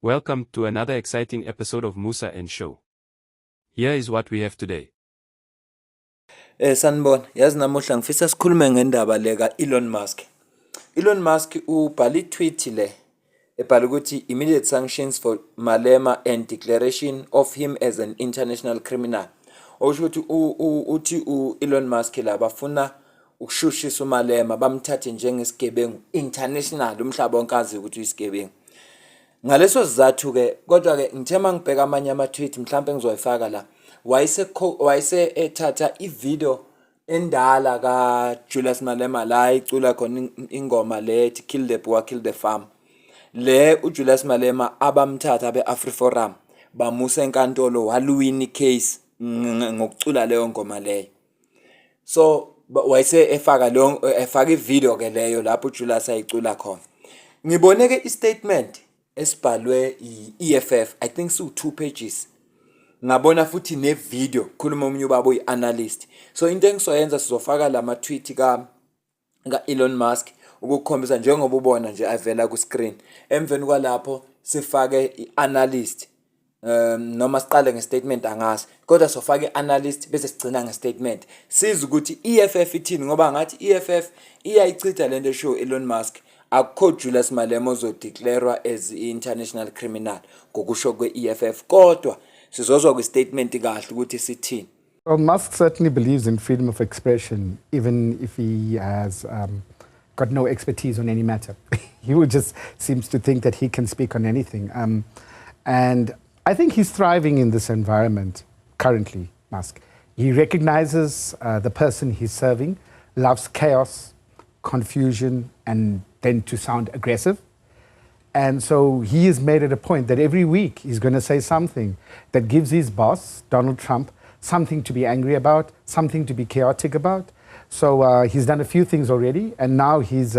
Welcome to another exciting episode of Musa and Show. Here is what we have today. Sanibona, yazi namuhla ngifisa sikhulume ngendaba le ka-Elon Musk. Elon Musk ubhala i-tweet le ebhala ukuthi immediate sanctions for Malema and declaration of him as an international criminal. Okusho ukuthi uthi u-Elon Musk la bafuna ukushushisa uMalema, bamthathe njengesigebengu international, umhlaba wonke azi ukuthi uyisigebengu. Ngaleso sizathu ke, kodwa ke ngithe mangibheka amanye ama-tweet, mhlawumbe ngizoyifaka la, wayese ethatha i-video endala kaJulius Malema la icula khona ingoma le ethi "Kill the Boer, Kill the Farmer". Le uJulius Malema abamthatha be-AfriForum bamusa enkantolo, waluwina i-case ngokucula leyo ngoma leyo. So wayese efaka leyo, efaka i-video ke leyo lapho uJulius ayicula khona. Ngibone ke i-statement esibhalwe i-EFF, I think siwu 2 pages. Ngabona futhi ne-video khuluma omunye ubaba oyi-analyst. So into engizoyenza, sizofaka lama tweet ka Elon Musk ukukhombisa njengoba ubona nje avela ku screen. Emveni kwalapho sifake i-analyst, noma siqale nge-statement, angazi, kodwa sofaka i-analyst bese sigcina nge-statement, siza ukuthi EFF ithini, ngoba ngathi EFF iyayichitha lento esho Elon Musk. Akukho Julius Malema ozodeclarewa as international criminal ngokusho kwe-EFF, kodwa sizozwa kwi-statement kahle ukuthi sithini. Well, Musk certainly believes in freedom of expression, even if he has got no expertise on any matter. He would just seems to think that he can speak on anything. And I think he's thriving in this environment currently, Musk. He recognizes the person he's serving loves chaos, confusion, and then to sound aggressive. And so he has made it a point that every week he's going to say something that gives his boss, Donald Trump, something to be angry about, something to be chaotic about. So he's done a few things already, and now he's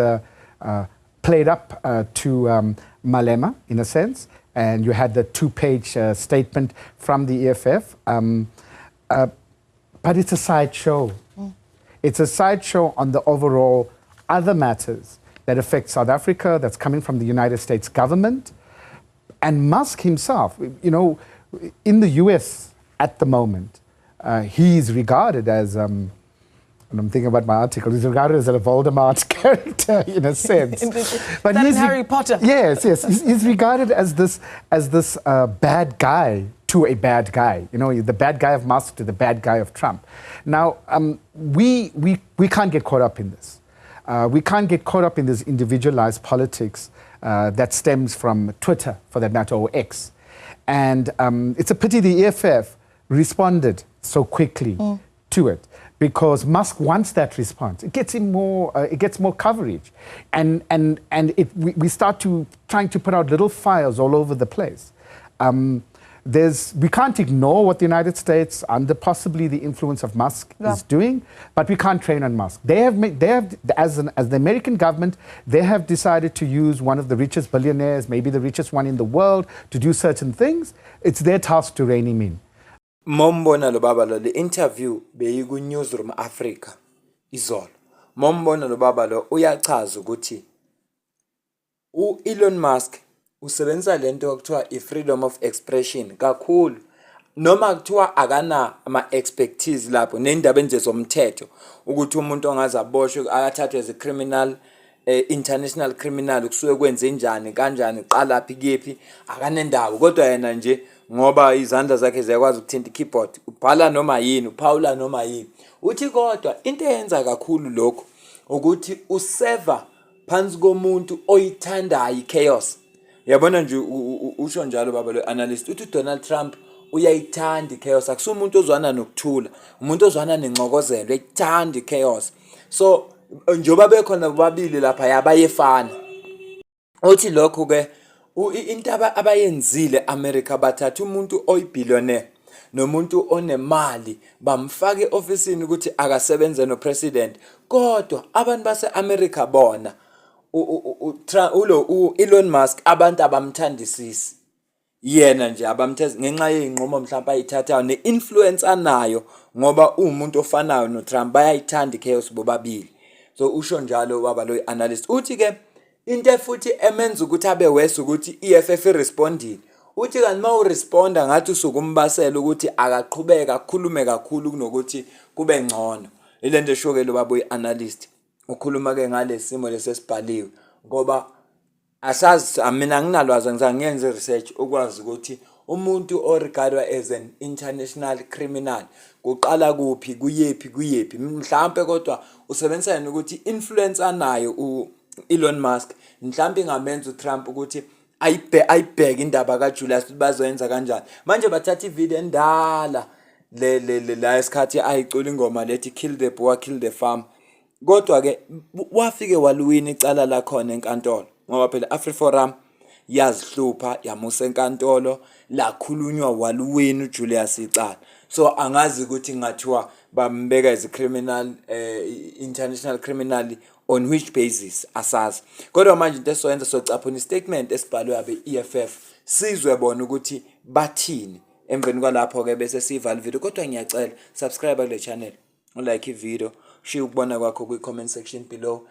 played up to Malema, in a sense. And you had the two page statement from the EFF. But it's a sideshow. It's a sideshow on the overall other matters that affect South Africa, that's coming from the United States government. And Musk himself, in the US at the moment, he is regarded as, and I'm thinking about my article, he's regarded as a Voldemort character in a sense. But he's Harry Potter. Yes. He's regarded as this bad guy to a bad guy. The bad guy of Musk to the bad guy of Trump. Now, we can't get caught up in this. We can't get caught up in this individualized politics that stems from Twitter, for that matter, or X. And it's a pity the EFF responded so quickly to it, because Musk wants that response. It gets him more, it gets more coverage. And we start to trying to put out little fires all over the place. We can't ignore what the United States, under possibly the influence of Musk, is doing, but we can't train on Musk. They have, made, they have as, an, as the American government, they have decided to use one of the richest billionaires, maybe the richest one in the world, to do certain things. It's their task to rein him in. Mombona lo baba lo, le interview beyiku Newsroom Africa izolo. Mombona lo baba lo uyachaza ukuthi u-Elon Musk usebenzisa lento okuthiwa i-freedom of expression kakhulu, noma kuthiwa akana ama-expertise lapho nendaba nje zomthetho, ukuthi umuntu ongaze aboshwe, akathathwe as a criminal, international criminal, kusuke kwenze njani, kanjani, qalaphi, kephi, akanendaba. Kodwa yena nje, ngoba izandla zakhe ziyakwazi ukuthinta i-keyboard, ubhala noma yini, uphawula noma yini. Uthi kodwa into eyenza kakhulu lokhu ukuthi useva phansi komuntu oyithandayo i-chaos. Uyabona nje, usho njalo baba lo analyst, uthi uDonald Trump uyayithanda i-chaos. Akusumuntu ozwana nokuthula, umuntu ozwana nenxokozelo, uyayithanda i-chaos. So njengoba bekhona bobabili lapha yabayefana. Uthi lokhu ke into abayenzile America, bathatha umuntu oyibillionaire nomuntu onemali, bamfaka eofisini ukuthi akasebenze nopresident, kodwa abantu base-America bona ulo u-Elon Musk abantu abamthandisisi yena nje, abamthathi ngenxa yey'nqumo mhlawumpe ayithathayo ne-influence anayo, ngoba uwumuntu ofanayo no-Trump, bayayithanda i-chaos bobabili. So usho njalo baba lo analyst, uthi ke Into futhi emenza ukuthi abe worse ukuthi i-EFF irespondile. Uthi kanti uma uresponda ngathi usuke umbasela ukuthi akaqhubeke akhulume kakhulu kunokuthi kube ngcono. Ile nto esho-ke lo baba uyi-analyst. Ukhuluma-ke ngale simo lesi esibhaliwe ngoba asazi, mina anginalwazi, angizange ngiyenze i-research ukwazi ukuthi umuntu o-regardwa as an international criminal kuqala kuphi, kuyephi, kuyephi. Mhlampe kodwa usebenzisa yena ukuthi influence anayo u-Elon Musk mhlampe ingamenza uTrump ukuthi ayibheke indaba kaJulius ukuthi bazoyenza kanjani. Manje bathatha ividiyo endala le le le la esikhathi ayicula ingoma lethi "Kill the Boer, Kill the Farmer". Kodwa ke wafike waluwina icala lakhona enkantolo ngoba phela AfriForum yazihlupha yamusa enkantolo, lakhulunywa, waluwina uJulius icala. So angazi ukuthi ngathiwa bambeka as a criminal, international criminal on which basis, asazi. Kodwa manje into esizoyenza, socaphuna istatement esibhalwe abe-EFF, sizwe bona ukuthi bathini. Emveni kwalapho ke bese sivala ivideo. Kodwa ngiyacela, subscribe kule channel, ulike ivideo, shiya ukubona kwakho kwi-comment section below.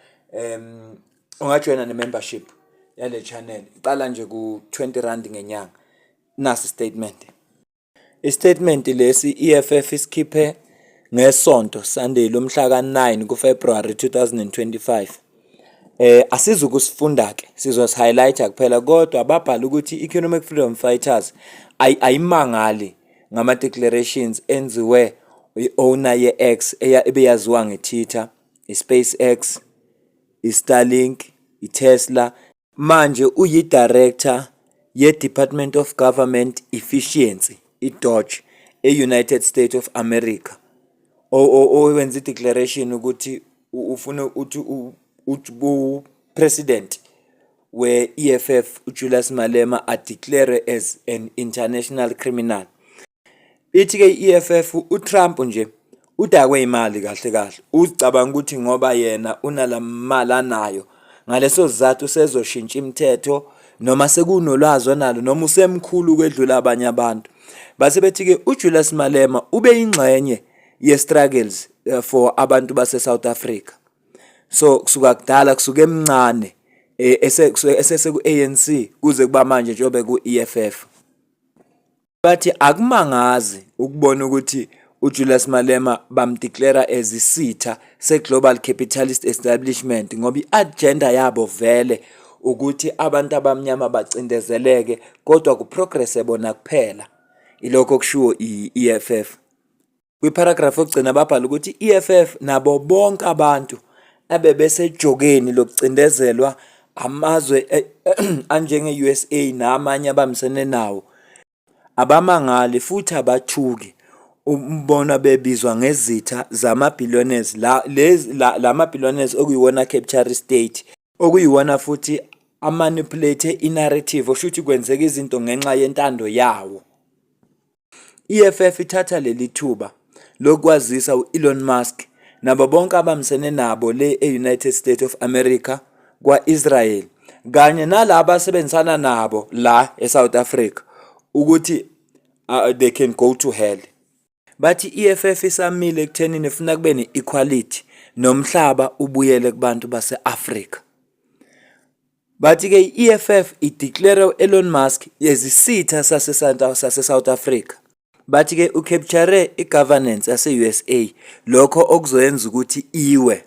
Ungajoyina ne-membership yale channel, iqala nje ku-R20 ngenyanga. Nasi statement. Istatement lesi EFF isikhiphe ngesonto, Sunday, lomhla ka-9 kuFebruary 2025. Asizukusifunda ke, sizosi-highlighta kuphela, kodwa babhala ukuthi Economic Freedom Fighters ayimangali ngama declarations enziwe i-owner ye-X ebeyaziwa nge-Twitter, i-SpaceX, i-Starlink, i-Tesla. Manje uyi-director ye-Department of Government Efficiency, i-DOGE, e-United States of America, owenza i-declaration ukuthi ufuna uthi u-president we-EFF uJulius Malema a-declare as an international criminal. Ithi-ke i-EFF uTrump nje udakwe imali kahle kahle, uzicabanga ukuthi ngoba yena unalamali anayo, ngaleso sizathu usezoshintsha imithetho noma sekunolwazi onalo noma usemkhulu ukwedlula abanye abantu. Base bethi-ke uJulius Malema ube yingxenye ye-struggles for abantu base-South Africa. So kusuka kudala, kusuka emncane, eseseku-ANC kuze kuba manje njengoba ku-EFF. Bathi akumangazi ukubona ukuthi uJulius Malema bamdeclare as isitha se-global capitalist establishment ngoba i-agenda yabo vele ukuthi abantu abamnyama bacindezeleke kodwa kuprogresse bona kuphela. Ilokho okushiwo i-EFF. Kwiparagraph yokugcina babhala ukuthi i-EFF nabo bonke abantu abebesejokeni lokucindezelwa amazwe anjenge-USA namanye abambisene nawo abamangali futhi abathuki umbona bebizwa ngezitha zama-billionaires, la lezi lama-billionaires okuyiwona capture state, okuyiwona futhi amanipulate i-narrative, osho ukuthi kwenzeka izinto ngenxa yentando yawo. EFF ithatha leli thuba lokwazisa u-Elon Musk nabo bonke abambisene nabo le e-United States of America, kwa-Israel kanye nalabo abasebenzisana nabo la eSouth Africa ukuthi they can go to hell. Bathi i-EFF isamile ekuthenini ifuna kube ne-equality nomhlaba ubuyele kubantu base-Afrika. Bathi-ke i-EFF ideclare u-Elon Musk ezisitha sase-South Africa. Bathi-ke ucapture i-governance yase-USA, lokho okuzoyenza ukuthi iwe.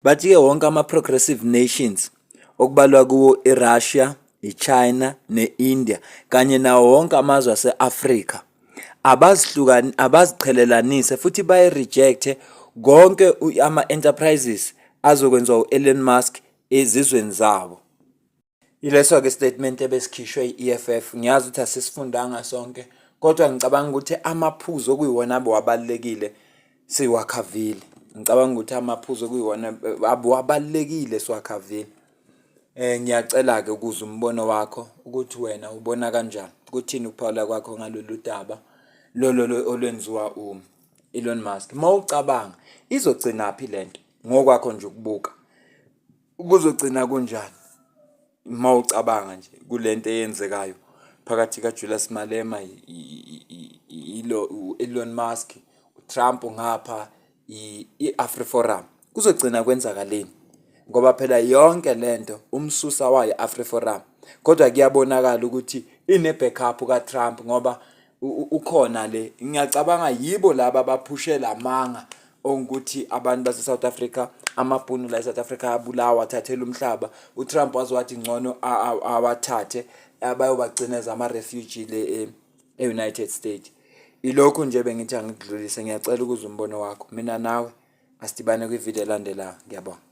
Bathi-ke wonke ama-progressive nations okubalwa kuwo i-Russia, i-China ne-India kanye nawo wonke amazwe ase-Afrika abazihlukani, abaziqhelelanise futhi bayi-rejecte konke ama-enterprises azokwenziwa u-Elon Musk ezizweni zabo. Ileso-ke statement ebesikhishwe i-EFF. Ngiyazi ukuthi asisifundanga sonke, kodwa ngicabanga ukuthi amaphuzu okuyiwona abewabalulekile siwakhavile. Ngicabanga ukuthi amaphuzu okuyiwona abewabalulekile siwakhavile. Ngiyacela-ke ukuzwa umbono wakho ukuthi wena ubona kanjani, kuthini ukuphawula kwakho ngalolu daba lolo olwenziwa u-Elon Musk. Mawucabanga izogcinaphi lento ngokwakho nje ukubuka? Kuzogcina kunjani mawucabanga nje kulento eyenzekayo phakathi kaJulius Malema, ilo u-Elon Musk, uTrump ngapha, i-AfriForum? Kuzogcina kwenzakaleni? Ngoba phela yonke lento umsusa wayo AfriForum. Kodwa kuyabonakala ukuthi ine backup kaTrump ngoba ukhona le. Ngiyacabanga yibo laba abaphushe lamanga ongukuthi abantu base South Africa, amabhunu la eSouth Africa abulawa, athathela umhlaba. uTrump waze wathi ngcono awathathe bayobagcina as ama refugee le e-United States. Ilokhu nje bengithi angikudlulise, ngiyacela ukuza umbono wakho. Mina nawe asidibane kwivideo elandelayo. Ngiyabonga.